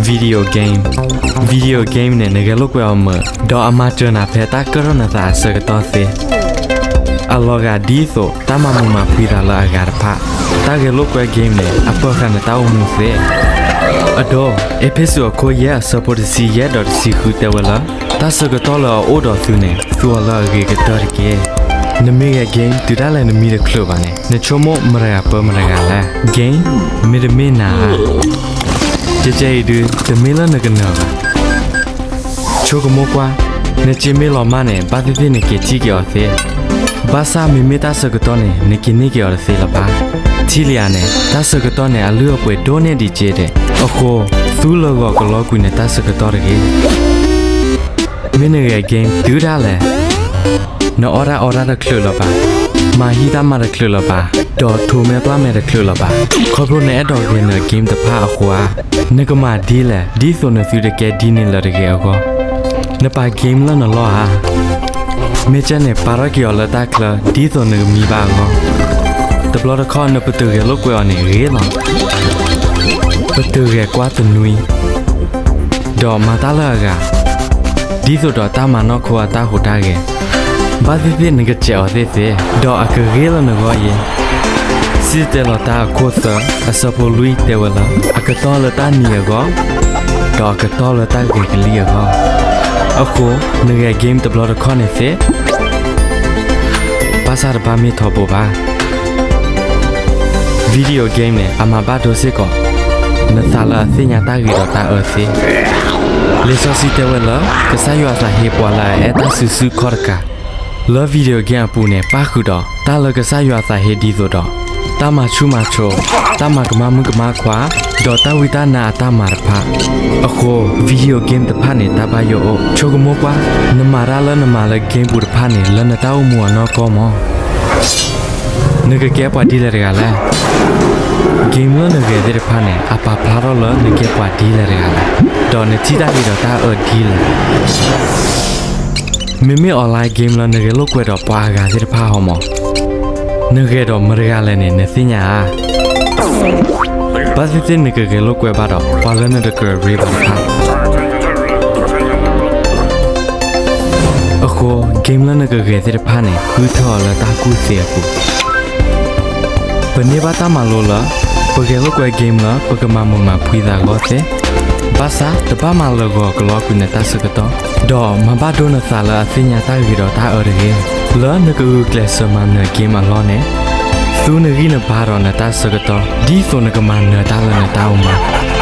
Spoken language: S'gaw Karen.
Video game န့ၣ် နဂဲၤလိာ်ကွဲအီၤမုာ် ဒီးအမၤစၢၤနၤဖဲတၢ်ကၢၢ်ထီၣ်နသးအဆၢကတီၢ်သ့. အလီၤဂာ်ဒ်သိးတၢ်မၤမုာ်မၤဖှံသးလၢအဂၤတဖၣ်, တၢ်ဂဲၤလိာ်ကွဲ game န့ၣ် အပၢၤဃာ်နတၢ်အိၣ်မူသ့. အဒိ, အ့းဖ့းစူးအခိၣ်ယဲၢ်အဆၢဖိတဆံယဲၢ်ဒီးတဆံဃုတဲဝဲလၢ တၢ်ဆၢကတီၢ်လၢအအိၣ်ဒီးသုန့ၣ် သူအီၤလၢအဂ့ၤကတၢၢ်တက့ၢ်. နမ့ၢ်ဂဲၤ game တုၤဒၣ်လဲာ်နမံတချုးဘၣ်န့ၣ် နဆိကမိၣ်မတၤတဂၤပၢမတၤတဂၤလဲၣ်. Game မ့တမ့ၢ်နၤဧါ. ကဲကဲအံၤဒုး တမ့ၢ်လၢနကနၢၤဘၣ်. ဆိကမိၣ်ကွၢ်, နစ့မ့ၢ်လီၤမၢ်န့ၣ် ဘၣ်သ့ၣ်သ့ၣ်နက့ၤထံၣ်က့ၤအီၤသ့. ဘၣ်ဆၣ်မ့မ့ၢ်တၢ်ဆၢကတီၢ်န့ၣ် နက့ၤန့ၢ်က့ၤအီၤတသ့လၢၤဘၣ်. ထံၣ်လံဧါန့ၣ် တၢ်ဆၢကတီၢ်န့ၣ် အလုၢ်အပှ့ၤဒိၣ်န့ၢ်ဒံးစ့ဒဲး. အဃိ, သူလၢာ်ဂီၤကလီကွံာ်နတၢ်ဆၢကတီၢ်တဂ့ၤ. မ့ၢ်နဂဲၤ game တုၤဒၣ်လဲာ် နအီၣ်တၢ်အီတၢ်တချုးလၢၤဘၣ်, မၤဟံၣ်တၢ်မၤတချုးလၢၤဘၣ်, ဒီးထိးမဲာ်ပျၢ်မဲာ်တချုးလၢၤဘၣ်. ခီဖျိနအဲၣ်ဒိးဂဲၤန game တဖၣ်အဃိဧါ. နကမၤဒ်လဲၣ် ဒ်သိးနသုတကဲဒ်န့ၣ်လၢၤတဂ့ၤအဂီၢ်. နပာ် game လၢနလီၢ်ဧါ. မ့ၢ်ကဲန့ၣ် ပာ်ထီၣ်က့ၤအီၤလၢတၢ်ချၢ ဒ်သိးနကမံဘၣ်အဂီၢ်. တဘျီတခီၣ်နပတုာ်ဂဲၤလိာ်ကွဲအီၤန့ၣ်ဂ့ၤလီၤ. ပတုာ်ဂဲၤကွၢ်တနွံ ဒီးမၤတၢ်လၢအဂၤ, ဒ်သိးဒီးတၢ်မၤနီၢ်ခိအတၢ်ဟူးတၢ်ဂဲၤ, ဘၣ်သ့ၣ်သ့ၣ်နကစဲးအီၤသ့ၣ်သ့ၣ်, ဒီးအကဂ့ၤလၢနဂီၢ်အံၤ. စံၣ်တဲၤတဲလီၤတၢ်အခိၣ်သၢ အဆၢဖိလွံၢ်တဲဝဲလၢ အကတီၢ်လၢတၢ်နံၤအဂီၢ်, ဒီးအကတီၢ်လၢတၢ်ဂဲၤကလံၤအဂီၢ်. အဃိ, နဂဲၤ game တဘျီတခီၣ်န့ၣ်သ့ၣ် ဘၣ်ဆၣ်တဘၣ်မ့ၢ်ထီဘိဘၣ်. Video game န့ၣ် အမၤဘၣ်ဒိစ့ၢ်ကီး နသးလၢအသ့ၣ်ညါတၢ်ဂ့ၤဒီးတၢ်အၢသ့. လံာ်စီဆှံတဲဝဲလၢ ကစၢ်ယွၤသးဟ့ပှၤလၢအအဲၣ်တၢ်စုဆူၣ်ခီၣ်တကး. လၢ video game အပူၤန့ၣ် ပၣ်ဃုာ်ဒီး တၢ်လၢကစၢ်ယွၤသးဟ့ဒ်သိးဒီး တၢ်မၤဆူၣ်မၤဆိး, တၢ်မၤကမၣ်မုၣ်ကမၣ်ခွါ, ဒီးတၢ်ဝံတၢ်နါအတၢ်မၤတဖၣ်. အဃိ, video game တဖၣ်န့ၣ် တၢ်ဘၣ်ယိၣ်အိၣ်. ဆိကမိၣ်ကွၢ်, နမၤတၢ်လၢနမၤလၢ game ပူၤတဖၣ်န့ၣ် လၢနတၢ်အိၣ်မူအနီၢ်ကီၢ်မး နကကဲပှၤဒ်လဲၣ်တဂၤလဲၣ်. Game လၢနဂဲၤသ့ၣ်တဖၣ်န့ၣ် အပာ်ဖျါထီၣ်လၢနကဲပှၤဒ်လဲၣ်တဂၤလဲၣ်, ဒီးနထံၣ်တၢ်ဂ့ၤဒီးတၢ်အၢဒ်လဲၣ်. မ့မ့ၢ် online game လၢနဂဲၤလိာ်ကွဲဒီးပှၤအဂၤသ့ၣ်တဖၣ်ဟီမး, နဂဲၤဒီးမတၤတဂၤလဲၣ်န့ၣ် နသ့ၣ်ညါဧါ. ဘၣ်သ့ၣ်သ့ၣ်နကဂဲၤလိာ်ကွဲဘၣ်ဒီး ပှၤလၢနတကြၢးရ့ဘၣ်တဖၣ်. အဃိ, game လၢနကဂဲၤသ့ၣ်တဖၣ်န့ၣ် ဃုထၢအီၤလၢတၢ်ကူၣ်သ့အပူၤ. ပန့ၢ်ဘၣ်တၢ်မၤလိလၢ ပဂဲၤလိာ်ကွဲ game လၢပကမၤမုာ်မၤဖှံသးအဂီၢ်သ့, ဘၣ်ဆၣ်တဘၣ်မၤလၢာ်ဂီၤကလီကွံာ်နတၢ်ဆၢကတီၢ်, ဒီးမၤဘၣ်ဒိနသးလၢအသ့ၣ်ညါတၢ်ဂ့ၤဒီးတၢ်အၢတဂ့ၤ. လၢနကဂုာ်ကျဲးစၢးမၤနၢၤ game အလီၢ်န့ၣ်, သူနဂံၢ်နဘါဒီးနတၢ်ဆၢကတီၢ် ဒ်သိးနကမၤနၢၤတၢ်လၢနတၢ်အိၣ်မူ